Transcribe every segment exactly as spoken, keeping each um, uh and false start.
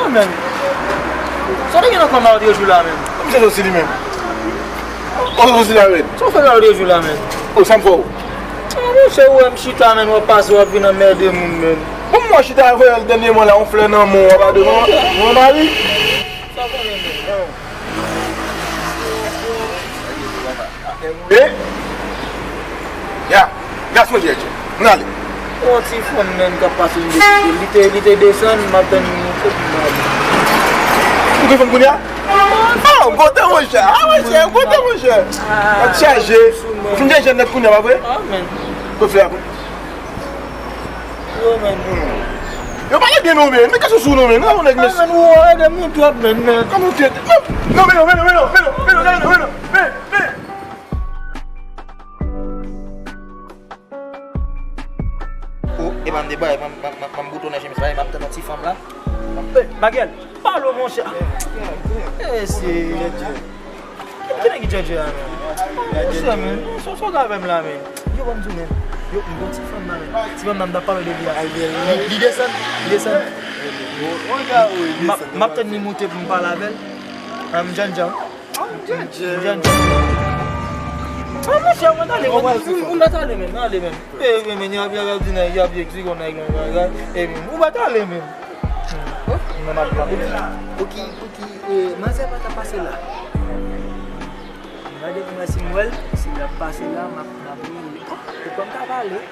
Men, sa w te gen nan kò m la lòt jou la, men? Misye soti li menm. Ou soti la, men? Sa w fè la lòt jou la, men? O, sa m fè w? Ah, monchè, ou wè m chita, men, w ap pase, w ap vin anmède moun, men. Bon, mwen chita, vre, dènyèman la, yon flè nan men w, w ap ap devan mwen, mari. Sa w konnen, men? E? Ya, gason djèdjè. N ale. Yon ti fanm menm k ap pase m depi li te, li te desann, m ap tann li monte pou m ale. Ou gen fanm kounye a? Ah, ou kote monchè? Ah, monchè, ou kote monchè? Tèt chaje. Ou fin dèyè jèn nèt kounye a, pa vre? Ah, men. Kote flè a? Yo, men. Yo pale byen non, men. Men kase sou non, men. Nan, nèg, men. Ah, men, ou ede moun twòp, men, men. Kòman ou te? Non, non, men non, men non, men non, men non, men non, men non, men non, men non, men, men. Oh, e pa m debay, m, m, m, m boutonnen chemiz la, e m ap tann yon ti fanm la. Hey, Bagèl, pale, monchè. Eh, se, Bondye. Ki nèg ki djèdjè a, men? Monchè, men, sa, sa w t avè m la, men? Yo, ban m di w, men. Yo, m gon ti fanm la, men. Ti fanm nan, m t ap pale de li a. Li, li desann, li desann. M ap, m ap tann li monte pou m pale avè l. Ah, m djèdjè. M djèdjè. Ah, monchè, mwen t ale, mwen, ou, ou mèt ale, men, ale, men. E, men, men, y ap, y ap, y ap di nèg, y ap di eksplike nèg yon bagay. E, men, ou mèt ale, men. Mwen, m ap, m ap. Pouki, pouki, e, manzè pa ka pase la? Gade pou mwen si m wè l, si l ap pase la, m ap, m ap rele. Ou konn ka pale.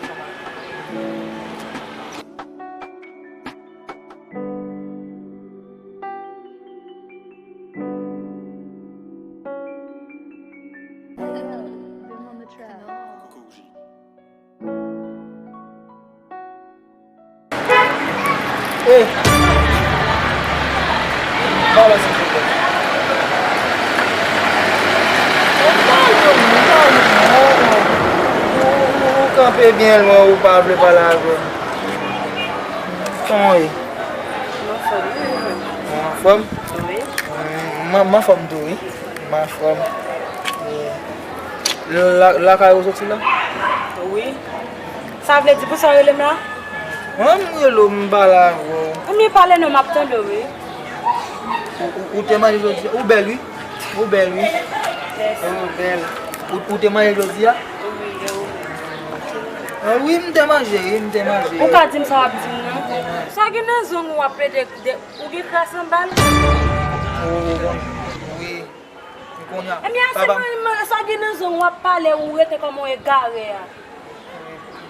Hey. Pale, silvouplè. Ou, ou, ou kanpe byen lwen, ou pa vle pale avè m. Kòman w ye? M anfòm, wi, ou menm? Ou anfòm? Wi. M, m anfòm tou, wi. M anfòm. E, la, lakay ou soti la? Wi. Sa vle di pou sa w rele m la? Mwen, m rele w, m pale avè w. Ebyen, pale non, m ap tande w, wi. Ou, ou, ou te manje jodi a? Ou bèl, wi. Ou bèl, wi. Mèsi. Ou bèl. Ou, ou te manje jodi a? Wi, e ou? Ah, wi, m te manje, wi, m te manje. Ou ka di m sa w ap di m nan? Sa gen nan zong ou ap plede de, ou gen kras anba l? Ou, ou konn, wi. M konnen. Ebyen, ase mwen, sa gen nan zong w ap pale, ou rete kòm yon egare a.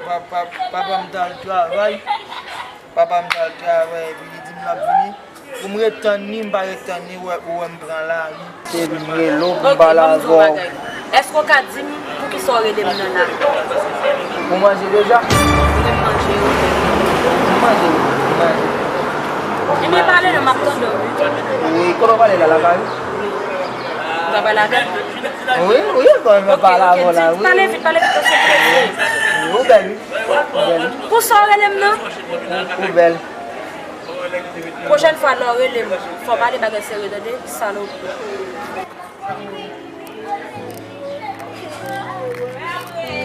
Pa, pa, papa m t al travay. Papa m t al travay, epi li di m l ap vini. Pou m ret tann li, m pa ret tann li, ou wè, ou wè m pran lari. Se vin rele w pou m pale avè w. Èske w ka di m poukisa w rele m nan la? Ou manje deja? Wi, m manje, wi. Ou manje, wi, m manje. Ebyen, pale non, m ap tande w, wi. Wi, kote w prale la, lakay ou? Wi. Ou va pale avè m? Wi, wi, bon, m ap pale avè w la, wi. Pale vit, pale vit, paske m prese. Wi, ou bèl, wi. Ou bèl, wi. Pou sa w rele m nan? Ou bèl. Pwochèn fwa lè w rele m, fò w pale bagay serye, tande, salopri.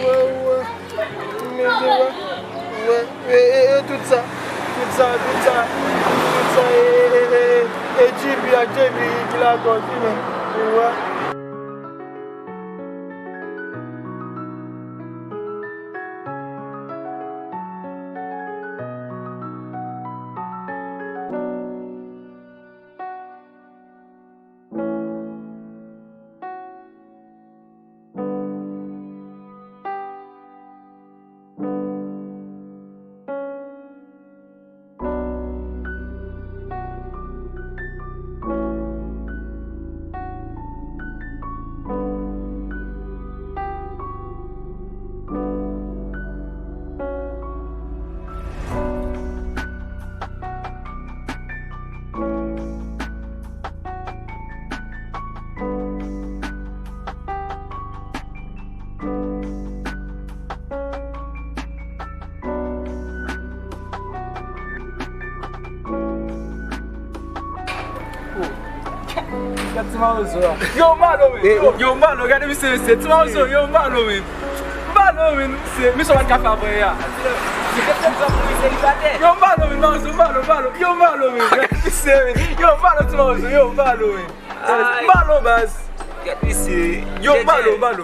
Wè, wè. Men gen wè. Wè, e, e, e, tout sa. Tout sa, tout sa. Tout sa, e, e, e, e, e, J P ak J P ki lakòz li menm. Ou wè. Gad ti mawozo a. Yo, malo, men. Yo, yo, malo, gade misye, mesye. Ti mawozo, yo, malo, men. Non, men, misye, misye pa t ka fè avanyè a. Yo, m ba l, men, Mawozo, m ba l, m ba l. Yo, m ba l, men. Misye, men. Yo, m ba l, ti Mawozo, yo, m ba l, men. M ba l, baz. Kèt misye. Yo, m ba l, m ba l.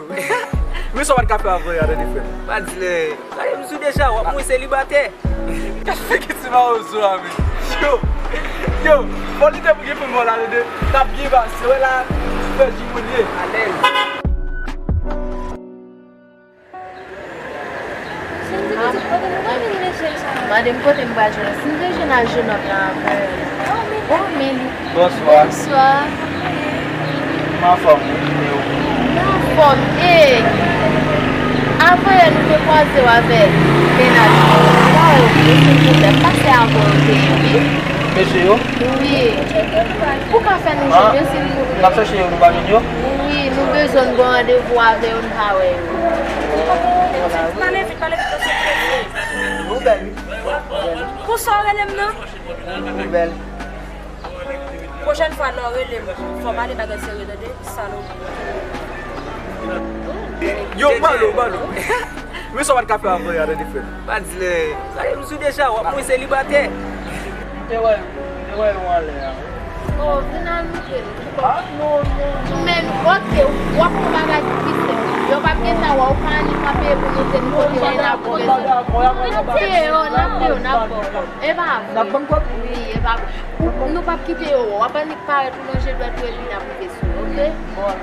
Misye pa t ka fè avanyè a, tande, frè m. Pa di lè. Gade m sou deja, w ap mouri selibatè. Gad figi ti Mawozo a, men. Yo, yo, fò li te pou gen pou mò la, tande. N ap byen pase, wè la, fè jimoun ye. Alèz. Mande m kote m pral jwenn. Si m te jwenn ak jenòm nan avè. Oh, men li. Bonswa. Bonswa. Kòman fòm ou? Mwen anfòm. E, avanyè nou te kwaze w avèk mennaj mwen. Ou pa wè yo vle, silvouplè, pase avè yo te ye, wi. Mesye yo? Wi. Ou ka fè nou jwenn yo, silvouplè? N ap chèche yo, nou pa jwenn yo? Wi, nou bezwen n gon randevou avè yo, nou pa wè yo. Pale vit, pale vit, nou se prese. Nou bèl, wi. Pou sa w rele m nan? Nou bèl. Pwochèn fwa lè w rele m, fò m ale bagay serye, tande, salopri. Yo, m ba l, m ba l. Men sa w pa t ka fè avanyè a, tande, frè m. Pa di lè. Gade m sou deja, w ap mouri selibatè. M te wè, m te wè yo anlè a. Oh, vin al montre nou. Ah, non, non, non. Men, oke, w ap fè bagay ki pi senp. Yo p ap gen tan wè w, ou ka annik kanpe pou montre nou kote w ye, n ap bezwen. N ap peye yo, n ap peye yo, n ap ba w kòb. E pa vre. N ap ban m kòb? Wi, e pa vre. Ou, nou p ap kite yo wè w. W ap annik parèt ou lonje dwèt ou epi n ap rive sou ou, oke? Bon.